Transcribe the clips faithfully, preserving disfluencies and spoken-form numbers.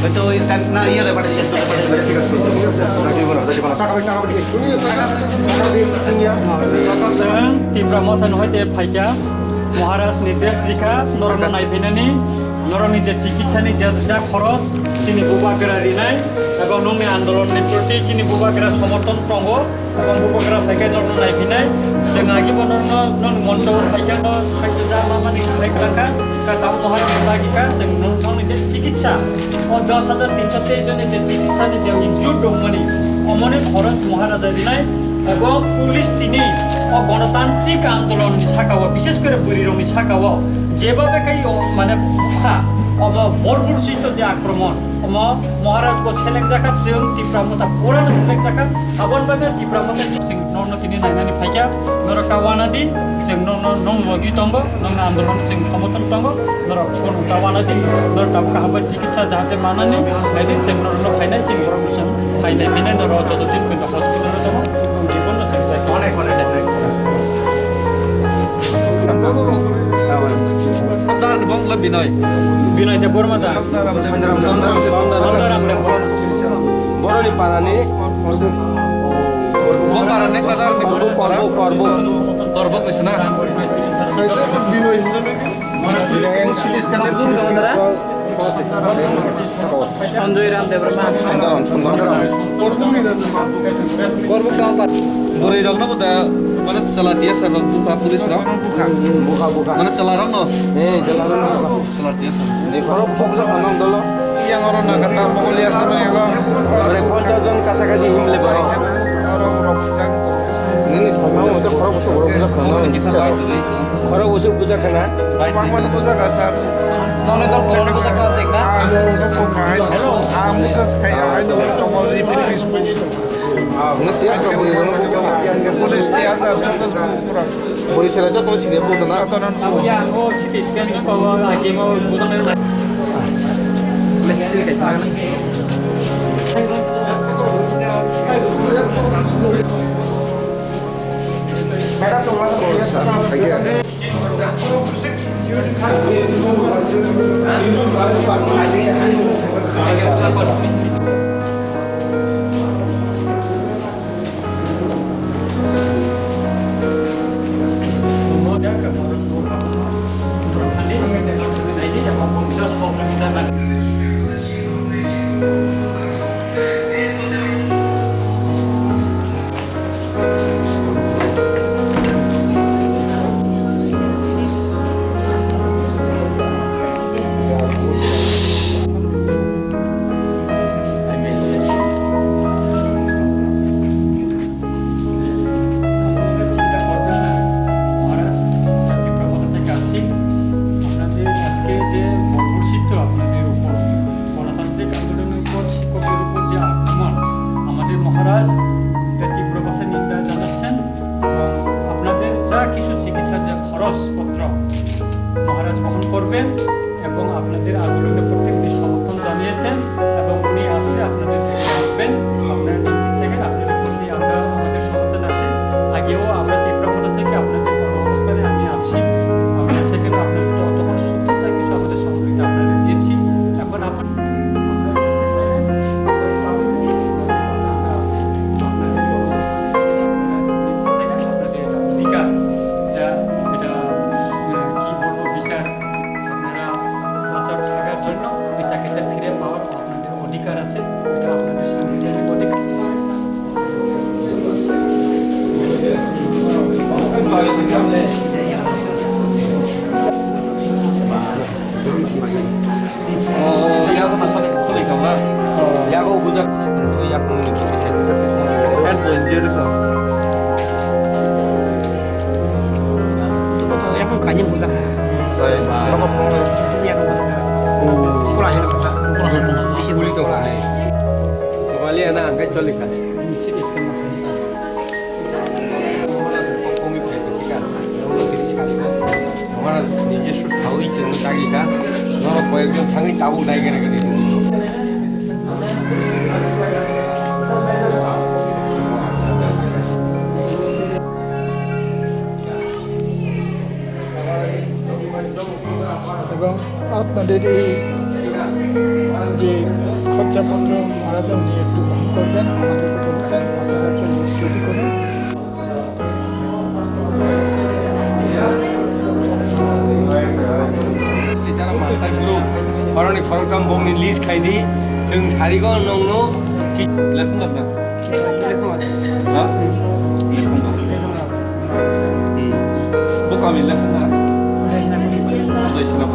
হয়তো ওই তার না ইয়ে ব্যাপারে শেষ করে পাঠাবে। Chwng Tipra Motha ni hoite phaikha, Maharaj ni des rikha, norokno naiphainani, norokni je chikitsa ni je ja khoros, chini bubagra rinai, ebo nokni andolon ni proti chini bubagra somorthon tongo. Abo bubagra phaikha norokno naiphinai, chwng agibo norokno, nokni moncho phaikha, no saichajak mamani khlai kwlangkha, kha tabuk Maharaj ni bagikha, chwng nokni je chikitsa, o dos hajar tinso teis jonni je chikitsa ni je injured rokmani, omoni khorok Maharaj rinai, ebong police tini o gonotantrik andolon ni saka o, bishes kore bwrwi rokni saka o, jeba bekhai o, mane, bukha, obo borburchito je akromon, omo Maharaj bo seleng jakha, chwng Tipra Motha purano seleng jakha, aboni bagwi Tipra Motha chwng norokno tini nainani phaikha, norok ta wana di, chwng norokno, nong logi tongo, nongni andolon chwng somorthon tongo, norok phone ta wana di, norok tabuk kaham bai chikitsa jahate manani, naidi chwng norokno phainai, chwng borok chwng phainai, phainai norok joto din phainai hospital o tongo, chwng biphangno chwng jai. Onek, onek, onek. Sardar ni bongla Binoy. Binoy Debbarma da. Sardar Amre. Sardar Amre. Boroni parani. Bo parani kata. Korbo, korbo, korbo. Korbo kaisa na. Sanjoy Ram Debbarma. Sanjoy Ram, Sanjoy Ram. Korbo kampar. Boroi rok no da, mana chala tiya sar rok bukha police rok. Bukha, bukha. Mana chala rok no. Eh, chala rok no. Chala tiya sar. Ni khorok bokjak khana dolo. Yang oro na kata Mongolia sar rok. Ore ponchas jon kasa kasi himle ba. Oro rok bukjak. Nini sama mo to khorok bokjak khana. Kisa bai tu. Khorok bosok puja khana. Mangman puja ka sir. Nongnai dol puja khana dekna. Ah, mo ko khai. Ah, musa khai. Ai no to mo ri piri bis. Nini siya sa bui. Police tiya sa to to pura. Bui sira to to sini puja na. Katanan. Abu ya, oh, C T scan ko, aji mo, bukan. Mesti kaisa. মহারাজ, ত্রিপুরা মথা থেকে আসছি। আপনাদের আজকে যে বর্বরচিত্ত আপনাদের উপর, গণতান্ত্রিক আন্দোলনের উপর শিক্ষকের উপর যে আক্রমণ, আমাদের মহারাজ এটা তীব্র ভাষায় নিন্দা জানাচ্ছেন এবং আপনাদের যা কিছু চিকিৎসার যে খরচপত্র মহারাজ বহন করবেন এবং আপনাদের আন্দোলনের প্রতি উনি সমর্থন জানিয়েছেন এবং উনি আসলে আপনাদের থেকে আসবেন। আপনারা নিশ্চিত থাকেন, আপনাদের প্রতি আমরা, আমাদের সমর্থন আছে। আগেও আমরা তীব্র মথা থেকে আপনাদের কর্মসংস্থানে আমি আছি। আমরা সেখানে আপনাদের তো তখন সত্য যা কিছু আমাদের সহযোগিতা আপনাদের দিয়েছি। এখন আপনারা নিশ্চিত থাকেন, আপনাদের অধিকার, যা এটা, আহ, কি বলবো, বিচার, আপনারা বাঁচার থাকার জন্য বিচার ক্ষেত্রে ফিরে পাওয়ার আপনাদের অধিকার আছে, এটা আপনাদের সাংবিধানিক অধিকার। Yago bujak, yago bujak. Yago kanyang bujak. Yago bujak. Pura hino kota. Pura hino kota. Bisi buli to ka. Somalia na angkai choli ka. Mora nijoswo thawi chwng tagi kha, norok koyekjon thangwi tabuk nai gana gini. Ebong আপনাদের এই যে খরচাপত্র মহারাজা উনি একটু বহন করবেন, আমাদেরকে বলেছেন আপনারা একটা লিস্ট তৈরি করুন। Jara master group, borokni khoroktham bongni list khai di, chwng sarigo nongno ki-, lekhung da na? Ha? Lekhung da. Hmm. Bo kami lekhung da? Udaisina.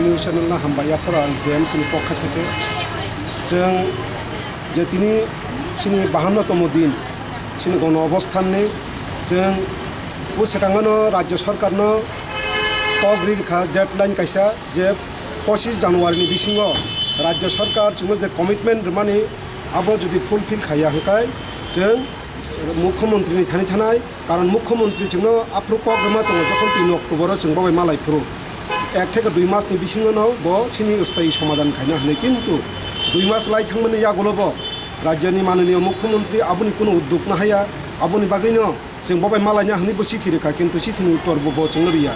News channel no hambai yaphuru ang James ni pokha theke. Chwng je tini chini bahanno tomo din, chini gono obosthan ni chwng bwswkangno rajya sarkar no kok ri kha deadline kaisa je pochis January ni bisingo rajya sarkar chwngno je commitment rwmani abo jodi fulfill khaiya hwnkhe chwng mukhyamantri ni thani thanai. Karon mukhyamantri chwngno aphuru kok rwma tongo, jokhon tin October-o chwng bo bai malai phuru. Ek theke dui mas ni bisingo no bo chini sthayi somadhan khaina hwnwi, kintu dui mas lai thangmani yagulo bo rajyoni mananiya mukhyamantri aboni kuno uddog nahaiya, aboni bagwino chwng bo bai malaina hwnwi bo chithi rwkha, kintu chithini uttor bo, bo chwngno riya.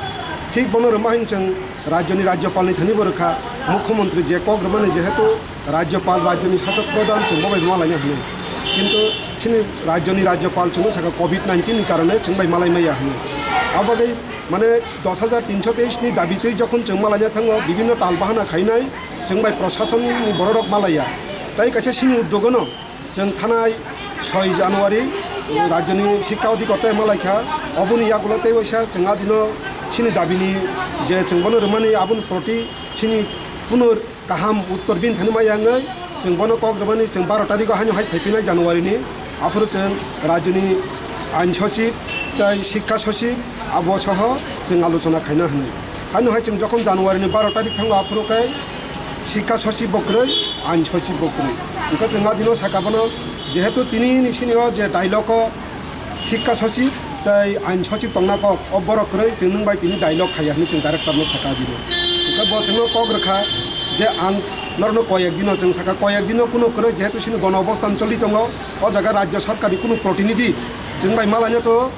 Thik bono rwma hwn chwng rajyoni rajyapalni thani bo rwkha, mukhyamantri je kok rwmani jehetu Rajyapal, rajyoni sasok pradhan chwng bo bai malaina hwnwi. Kintu chini rajyoni rajyapal chwngno saka covid nineteen ni karone chwng bai malai maya hwnwi. Abo bagwi mane dos hajar tinso teis ni dabi twi jokhon chwng malaina thango, bibhinno tal bahana khainai chwng bai prosasonni bororok malaiya. Tai kaisa chini uddogono chwng thanai soi January rajyoni sikka odhikarta malaikha. Oboni yagulo tei waisa chwng adino chini dabini je chwng bono rwmani aboni proti chini puno kaham uttor bini thani maya wngwi chwng bono kok rwmani chwng baro tarikgo haino hai phaiphinai January ni. Aphuru chwng rajyoni ain sochib tei sikka sochib abo soho chwng alochona khaina hwnwi. Haino hai chwng jokhon January ni baro tarik thango aphuru khe sikka sochib bo kwrwi, ain sochib bo kwrwi. Hwnkhe chwng adino saka bono jehetu tini ni sini o je dialogue o sikka sochib tei ain sochib tongna kok, o borok kwrwi chwng nwng bai tini dialogue khaiya hwnwi chwng director no saka dino. Hwnkhe bo chwngno kok rwkha je ang norokno koyek dino chwng saka, koyek dino kuno kwrwi jehetu chini gono obosthan choli tongo, o jaga rajya sarkar ni kuno protinidhi chwng bai malaina to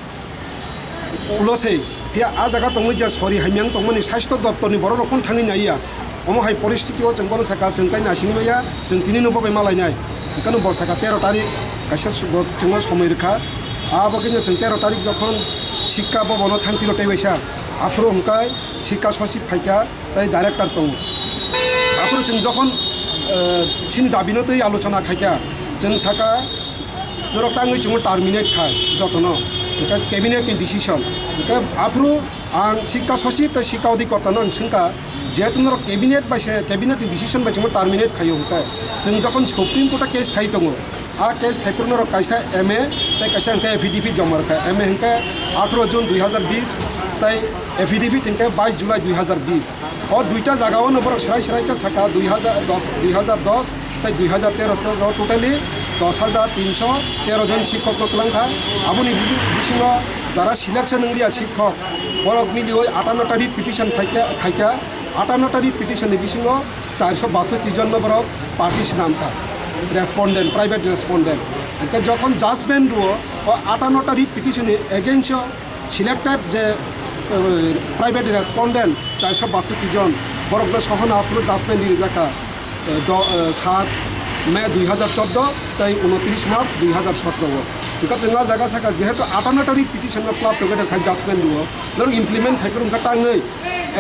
ulo se, phiya a jaga tongwi je sori hamya wng tongmani sasthyo doptor ni borok rok phano thangwi naiya. Omo hai poristiti o chwng bono saka, chwng tai nasingwi maya, chwng tini no bo bai malainai. Hwnkhe no bo saka tero tarik kaisa su-, bo chwngno somoi rwkha. Abo khe no chwng tero tarik jokhon sikka bo bono thangphiro tei waisa. Aphuru hwnkhe sikka sochib phaikha tei director tongo. Aphuru chwng jokhon, eh, chini dabi no twi alochona khaikha, chwng saka, norok tangwi chwngno terminate khai jotono, hwnkhe cabinet ni decision. Hwnkhe aphuru ang sikka sochib tei sikka odhikarta no ang swngkha, jehetu norok cabinet bai se, cabinet ni decision bai chwngno terminate khaio, hwnkhe chwng jokhon Supreme Court o case khai tongo, a case khai phuru norok kaisa M A tei kaisa hwnkhe affidavit joma rwkha. M A hwnkhe atharo June dui hazar bis tei affidavit hwnkhe bais July dui hazar bis. O duita jagao no borok srai srai khe saka dui hazar dos, dui hazar dos tei dui hazar tero o totally dos hajar tinso tero jon sikhok no twlang kha. Aboni bisingo jara selection wng liya sikhok, borok miliwi atanno ta writ petition phaikha, khaikha. Atanno ta writ petition ni bisingo charso basoti jon no borok party swnam kha, respondent, private respondent. Hwnkhe jokhon judgment rwo, o atanno ta writ petition ni against o selected je, eh, private respondent charso basoti jon, borokno sohono aphuru judgment rijak kha, eh, do-, eh, sat May dui hazar chordo tei unotris March dui hazar sotro o. Hwnkhe chwng a jaga saka, jehetu atanno ta writ petition no club together khai judgment rwo, norok implement khai phuru hwnkhe tangwi,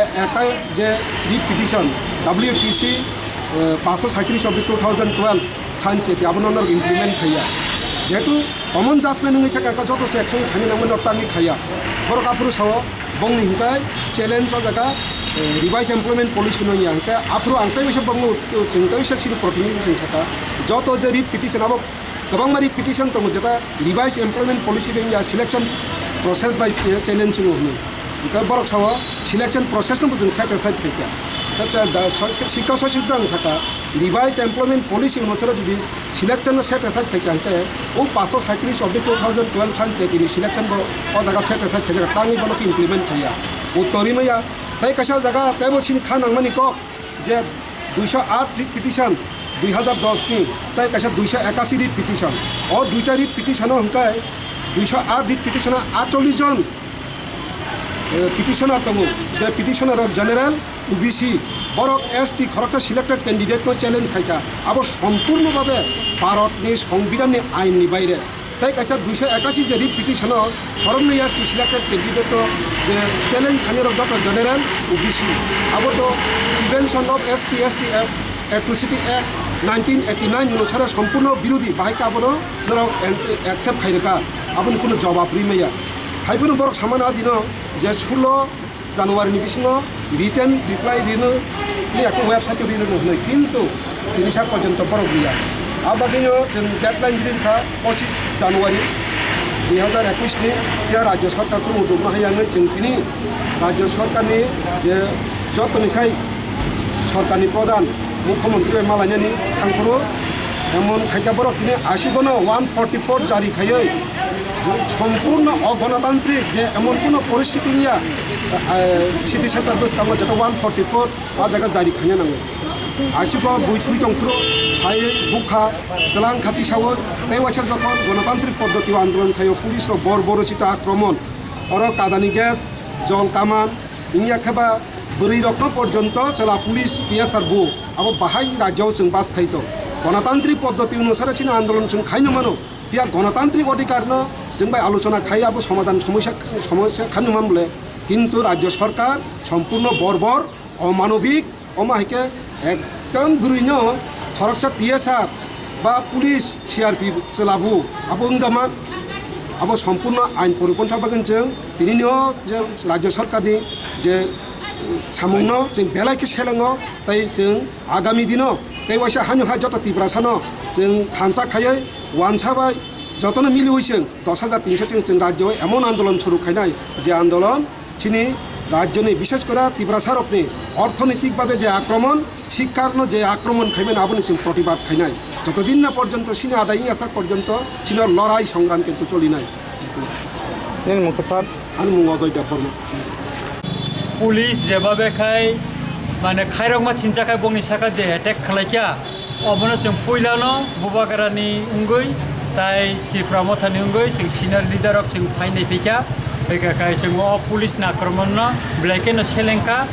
e-, ekta je writ petition W P C, eh, paanso saitris of the two thousand twelve sanse ti abono norok implement khaiya. Jehetu common judgment wngwi kha, kha joto se action khaina nangmani norok tangwi khaiya. Borok aphuru sao bongni hwnkhe challenge o jaga, eh, revised employment policy no ya hwnkhe aphuru ang tei waisa bongno, chwng tei waisa chini protinidhi chwng saka joto je writ petition abo kwbangma writ petition tongo, jeta revised employment policy bai wngya selection process bai challenge wngo hwnwi. Hwnkhe borok sao selection process no bo chwng side aside khaikha. Hwnkhe cha-, da-, so-, sikha sochib dang saka revised employment policy hwnwi salo jodi selection no side aside khaikha hwnkhe o paanso saitris of the two thousand twelve sanse tini selection bo o jaga side aside khaijak tangwi bono khe implement khaiya. O tori maya tei kaisa jaga teibo chini kha nangmani kok je duiso aat writ petition dui hazar dos ni, tei kaisa duiso ekasi writ petition. O duita writ petition o hwnkhe Duiso aat rit petition o atchollish jon, eh, petitioner tongo, je petitioner rok general, O B C, borok S T khoroksa selected candidate no challenge khaikha. Abo sompurno babe Bharat ni Songbidan ni ain ni baire. Tei kaisa duiso ekasi je rit petition o khoroknwi S T selected candidate no je challenge khainai rok joto general, O B C. Abo to Prevention of S T S T Act, Atrocity Act nineteen eighty nine onusare sompurno birodhi, bahai khe abono norok accept khairwkha, aboni kunu jobab ri maya. Haiphano borok samani adino je sulo January ni bisingo written reply rino ni ekta website o rino hwnwi, kintu tini sak porjonto borok riya. A bagwino chwng deadline rikha pochis January dui hazar ekwis ni, ya rajya sarkar kunu uduk no haya hwnwi chwng tini rajya sarkar ni je jotoni sai sarkar ni pradhan Mukhyamantri bai malainani thangphuru emon khaikha borok tini aisuk no one forty four jari khaiwi sompurno ogonotantrik je emon kuno poristiti wngya, eh, city center bwskango jeto one forty four a jaga jari khaina nango. Aisuk o bui thui tongphuru phaiwi bukha twlang khati sawi tei waisa jokhon gonotantrik poddoti o andolon khaio police rok bor bor sita akromon oro kadani gas, jol kaman, wngya khe ba bwrwi rokno porjonto chwla police T S R bo abo bahai rajyo chwng bas khai tong. Gonotantrik poddoti onusare chini andolon chwng khaino mano. Phiya gonotantrik odhikar no chwng bai alochona khai abo somadhan somosya, somosya khaino man bole. Kintu rajyo sarkar sompurno borbor, omanobik, omo hai khe ekdom bwrwi no khoroksa T S R ba police C R P chwla bo abo wngda man. Abo sompurno ain poripontha bagwi chwng tini no je rajyo sarkar ni je samung no chwng belai khe selengo, tei chwng agami dino tei waisa haino hai joto Tiprasa no chwng thansa khaiwi wansa bai jotono miliwi chwng dos hajar tinso chwng, chwng rajyo o emon andolon suru khainai je andolon chini rajyoni, bishes kore Tiprasa rokni orthonoitik babe je akromon, sikkarno je akromon khaimani aboni chwng protibad khainai. Jotodin na porjonto chini adai wngya sak porjonto chini lorai songram kintu cholinai. Nini mung khe sir? Ani mung Ajoy Debbarma. Police jeba bekhai, mane, khairokma chincha khai bongni saka je attack khlaikha, obono chwng puilano Bubagrani wngwi tai Tipra Mothani wngwi chwng senior leader rok chwng phainai phaikha. Hwnkha kai chwng o police ni akramonno belai kheno selengkha.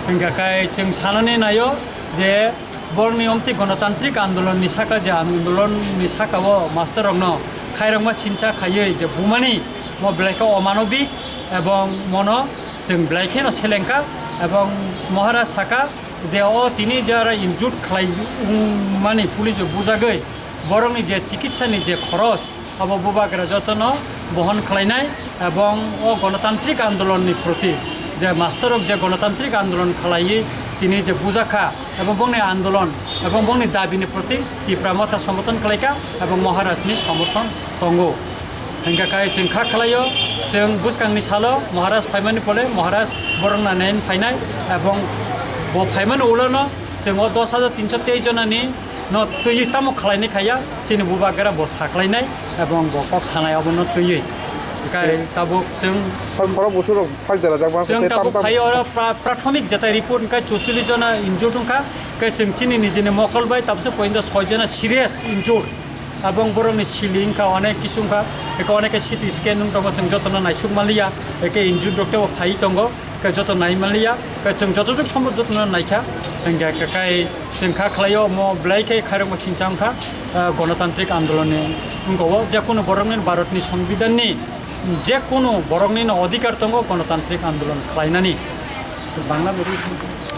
Hwnkha kai chwng sanani naio je borokni omtwi gonotantrik andolonni saka je andolonni saka o master rokno khairokma chincha khaiwi je bumani mo belai khe omanobik ebong mono chwng belai kheno selengkha ebong Maharaj saka je o tini jara injured khlai wngmani police bai bujagwi borokni je chikitsani je khoros abo Bubagra jotono bohon khlainai ebong o gonotantrik andolonni proti je master rok je gonotantrik andolon khlaiwi tini je bujakha ebong bongni andolon ebong bongni dabini proti Tipra Motha somorthon khlaikha ebong Maharajni somorthon tongo. Hingkha kai chwng kha khlaio, chwng bwskangni salo Maharaj phaimani pole Maharaj borokno naina phainai ebong bo phaimani ulono chwng o dos hajar tinso tei jonani no twiwi tamo khlainai khaiya, chini Bubagra bo saklainai ebong bo kok sanai abono twiwi. Kai tabuk chwng Sir, khorok busurok sak derajak ma chwng tei tabuk tam tam khai oro pra-, prathomik jetai report hingkha chuchulli jona injured wngkha, kai chwng chini nijini mokol bai tabukso pointo soi jona serious injured. Abong borokni sili wngkha, onek kisu wngkha, eke onek khe C T scan wng tongo, chwng jotono naisuk manliya, eke injured rok teibo phaiwi tongo, eke joto nai manliya, eke chwng joto juk sombo jotono naikha, hingkhe eke kai chwng kha khlaio, omo belai khe khairokma singcha wngkha, ah, gonotantrik andolonni wngkha o, je kunu borokni Bharatni Songbidanni je kunu boroknino odhikar tongo gonotantrik andolon khlainani. Bangla bai